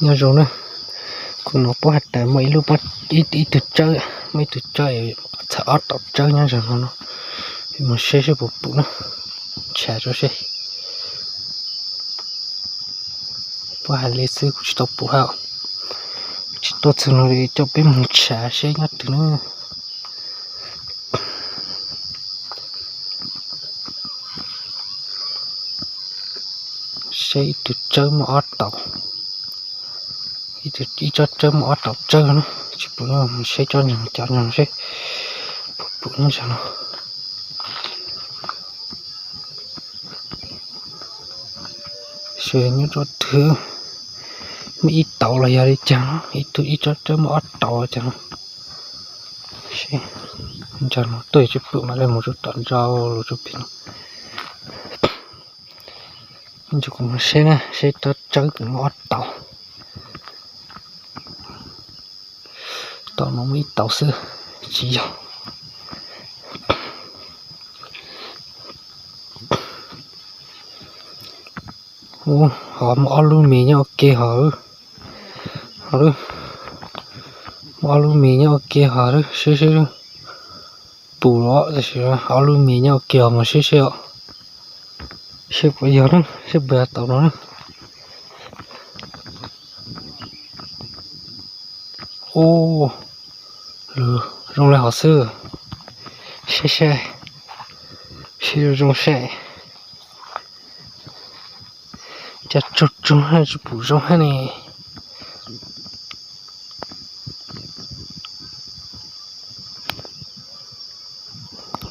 Nyob zoo na, kuv no puab has tas muaj ib lub, ib tug tsawb, muaj ib tug tsawb txham ob tau tsawb nyob zaum no no. Mus saib seb puas pum na, ntshav rau seb. Puab has le xwb kuv tsis tau pum hab. Tsis tuaj txug no li coj peb mus ntshav seb nyob twg na. Saib ib tug tsawb muaj ob tau, ib tsob tsawb muaj ob tau tsawb na. Tsis pum no saib tsob ntseeg cov no seb puas pum nyob zaum no. Seb nyob tsob twg, muaj ib tau los yog li cas no, ib tug ib tsob tsawb muaj ob tau cas no. Seb, ntshav no tuaj tsis pum mas le mus rau tom ntsa los rau pem no. Ib ntsis kuv mus saib na, saib tsob tsawb kuj muaj ob tau. Tom no muaj ib tau xwb, tsis yog. Ub, ho muaj ob lub mis nyob ua ke ho. Muaj ob lub mis nyob ua ke ho, seb seb pum los tab sis ob lub mis nyob ua ke ho mus saib seb os. Seb puas yog na, seb puas yog tau no na. Ub, lug zoo le hov xwb. Saib saib, saib zoo saib. Cas tsaug tsaug hab tsis pum zoo hab ne.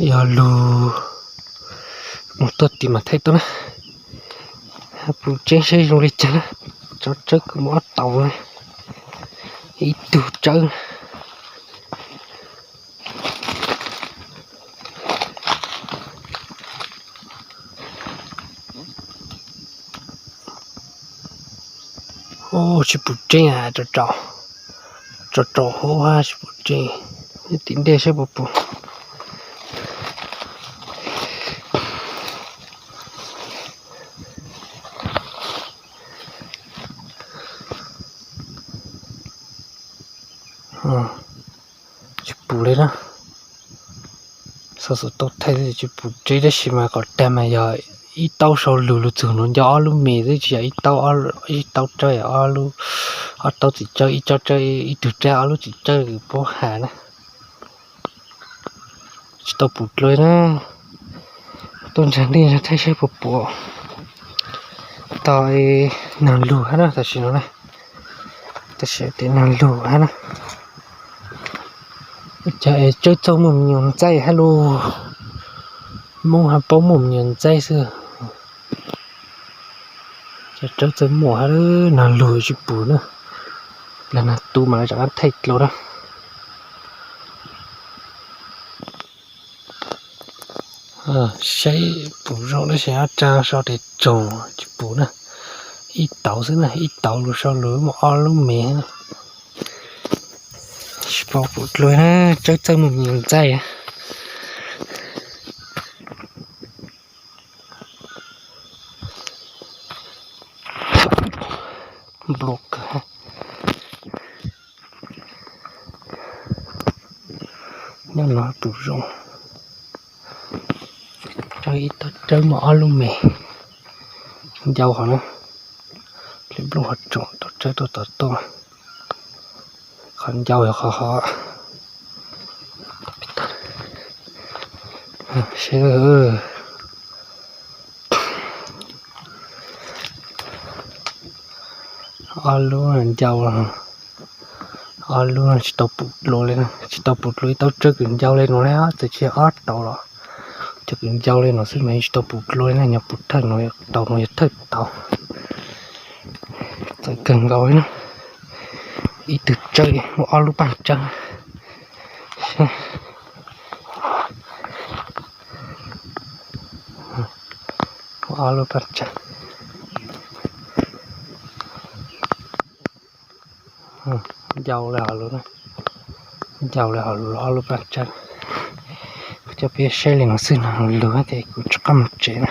Yog lug mus tuaj tim mas thaij tuaj na. Pum tseeb saib zoo li cas na. Tsob tsawb kuj muaj ob tau na, ib tug tsawb. Ub, tsis pum tseeb, tsaus tsaus huv hab tsis pum tseeb. Nyob tim ntej saib puas pum. Tsis pum li na. Xov xwm tau thaij tsis pum tseeb tab sis mas qhov tag mas yog ib taub sau lug lug txug nuav nco ob lub mis xwb, tsis yog ib taub, ib taub tsawb, ob taub txiv tsawb, ib tsob tsawb, ib tug tsawb, ob lub txiv tsawb kws puab has na. Tsis tau pum dlua na. Tuaj ntsaig ntej ntsaig thaij saib puas pum. Tau nag lug hab na tam sim no na. Tam sim tes nag lug hab na. Cas es tsawb txawj muaj me nyuam ntxaij hab lauj. Moob hab paub muaj me nyuam ntxaij xwb. Cas tsawb txawj muaj hab, nag lug tsis pum na. Plag nag tu mas lawv rov qab thaij dlua na. Saib pum zoo tab sis ob tsa so tes tsoog tsis pum na. Ib tauv xwb na, ib tauv lug so lug muaj ob lub me. Tsis paub pum dlua na, tsawb txawj muaj me nyuam ntxaij. Nplua kawg. Nyob no pum zoo. Tsawb ib tog tsawb muaj ob lub me. Ncau qhov na. Li nplooj qhov tsoom tau tsawb tuaj tom tuaj. Qhov ncau yog qhov hov. Seb, ob lub ncau, ob lub tsis tau pum dlua li na, tsis tau pum dlua ib tauv tsawb kws ncau li no na, txawm tsis ob tauv los cov kws ncau li no xwb mas tsis tau pum dlua li na, nyob pum thawj no, tauv no yog thawj tauv. Txawv kawg nkaus li na. Ib tug tsawb muaj ob lub paaj tsawb. Muaj ob lub paaj tsawb. Ncau li hauv lub, ncau li hauv lub ob lub paaj tsawb. Kuv coj peb saib li no xwb no, lug ces kuv rov qab mus tsev na.